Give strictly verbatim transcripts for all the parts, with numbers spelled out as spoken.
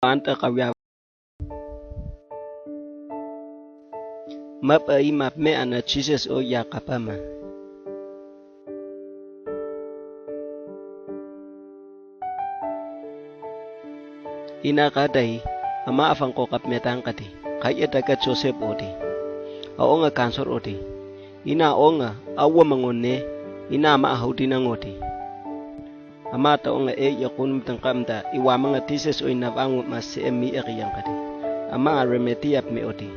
għandha qawwija. Mab'qa' ima b'meq'a na Ġisès oqja qapama. Ina kata i, ama afanko kap metan kati, kaya taka Joseph oti. Aonga kansor oti. Ina aonga, awa mangone, ina ama ahauti nangoti. Ama ta onga e ya kun mtang kamta, iwa manga Ġisès oi na vangu ma se emi e kiyang kati. Ama aremeti ap me oti.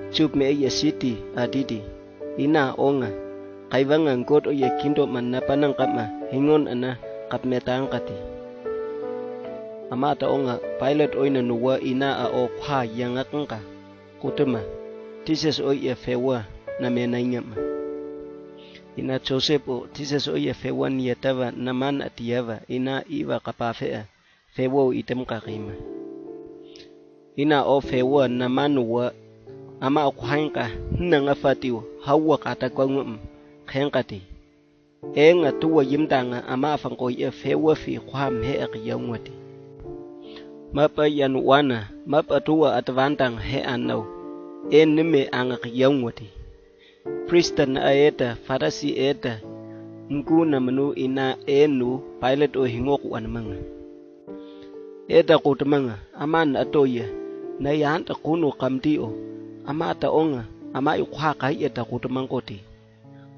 Chup me e ya siti, adidi. Ina aonga, kaiwanga ngot oya kindo man na panang kama, hingon ana, kap metan kati. Ama ta onga, Pilate oi na nuwa ina a o kwa yangakangka. Kutuma, Ġisès oi ya fewa, na mena ingama. Ina Joseph o, Ġisès oi ya fewa ni ya tava, na man atiava, ina iwa kapafea, fewa o item kakima. Ina o fewa, na man wa, ama o kuhainka, hina nga fatiu, hawa kata kwa ngum, khenkati. E nga tuwa yimtanga ama afangkoi e fewa fi kuham he ak yaungwati. Mapa yan wana, mapa tuwa atwantang he anau. E nime angak yaungwati. Prista na aeta, Farasi eta, mkuna manu ina e nu, Pilate o hingoku anmanga. Eta kutumanga, aman atoya, na yanta kunu kamtio, ama ata onga, ama ikuha kai eta kutumangkoti.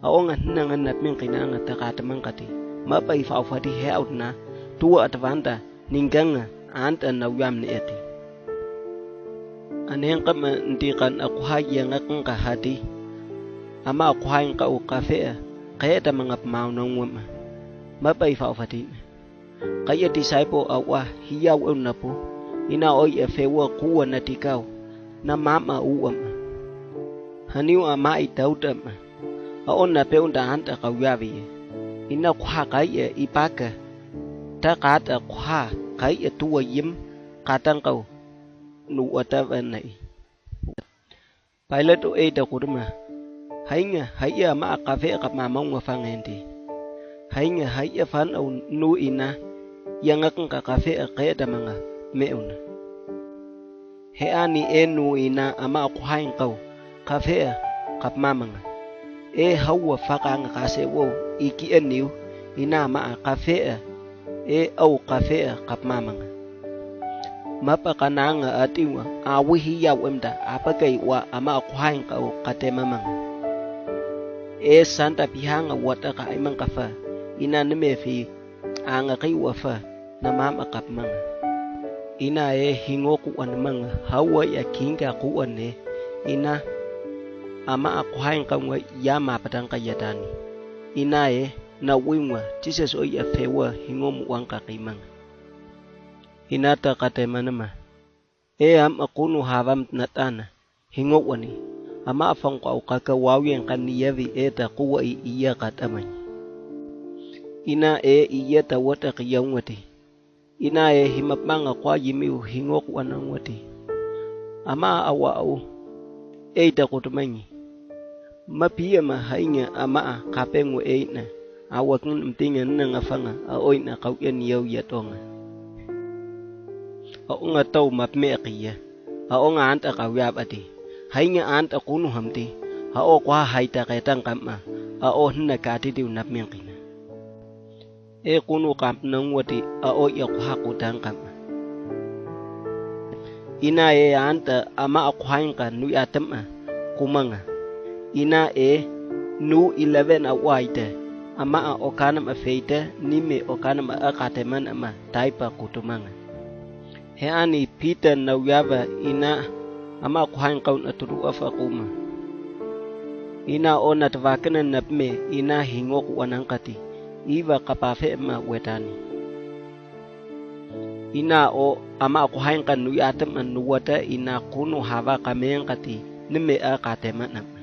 Aonga hinanga na pmin kinanga takata mangkati. Mapa ifa ufati he autna, tuwa atwanta, ninganga, anta na uyam ni eti. Anengka ma ntikan akuha yangakang kahati. Ama akuha ingka ukafea, kaya ta mangap maunang wama. Mapa ifa ufati. Kaya disciple awa hiya wem napu. Ina oi e fewa kuwa na tikau. Na mama uwama. Haniu ama i tautama. Aon na peun da anta kauyavi. Ina kuha kaya ipaka. Ta kata kuha kaya tuwa yim katang kau. Nu watawa na i. Pilate o eta kutuma. Hainga, haiya ama a kafe a kapmamang wa fangenti. Hainga, haiya fan au nu ina. Yangakang ka kafe a kaya da manga meuna. He ani e nu ina ama a kuhain kau. Kafe a kapmamanga. E hawa fakanga kase wo iki e niu ina ama a kafe a. E au kafe a kapmamanga. Mapa kananga atiwa, awi hiya wemda, apa kai wa ama akuhain ka o katemamanga. E santa pihanga wata ka imang kafa, ina nime fi, anga kai wafa, na mama kapmanga. Ina e hingoku anmanga, hawa ya kinga ku ane, ina ama akuhain ka ngwa ya mapatang ka yatani. Ina e, na wingwa, Ġisès oi a fewa, hingomu wang ka kimanga. Ina ta katemanama. E am akunu havam natana. Hingo wani. Ama afang kwa ukaka wawi yang kan niyavi e ta kuwa i iya katamani. Ina e iya ta wata kiyaungwati. Ina e himapmanga kwa yimiu hingo kuwanangwati. Ama awa au. E ita kutumangi. Mapia ma hainga ama a kapengu e ina. Awa kin mtinga nina ngafanga a oina kau ya niyau ya tonga. Aonga tau mapme akiya. Aonga anta kau ya bati. Hainga anta kunu hamti. Ao kwa haita ketang kama. Ao hina kati di unap mingkina. E kunu kamp nang wati ao ya kuhaku tang kama. Ina e anta ama akuhain ka nui atam a kumanga. Ina e nu eleven a waita ama a okanam a feita nime okanam a akateman ama taipa kutumanga. He ani Peter na uyava ina ama akuhain kaun a turu afa kuma. Ina o na tavakana napme ina hingoku wanangkati iva kapafe ma wetani. Ina o ama akuhain ka nui atam a nuwata ina kunu hava kamengkati nime a kateman ama.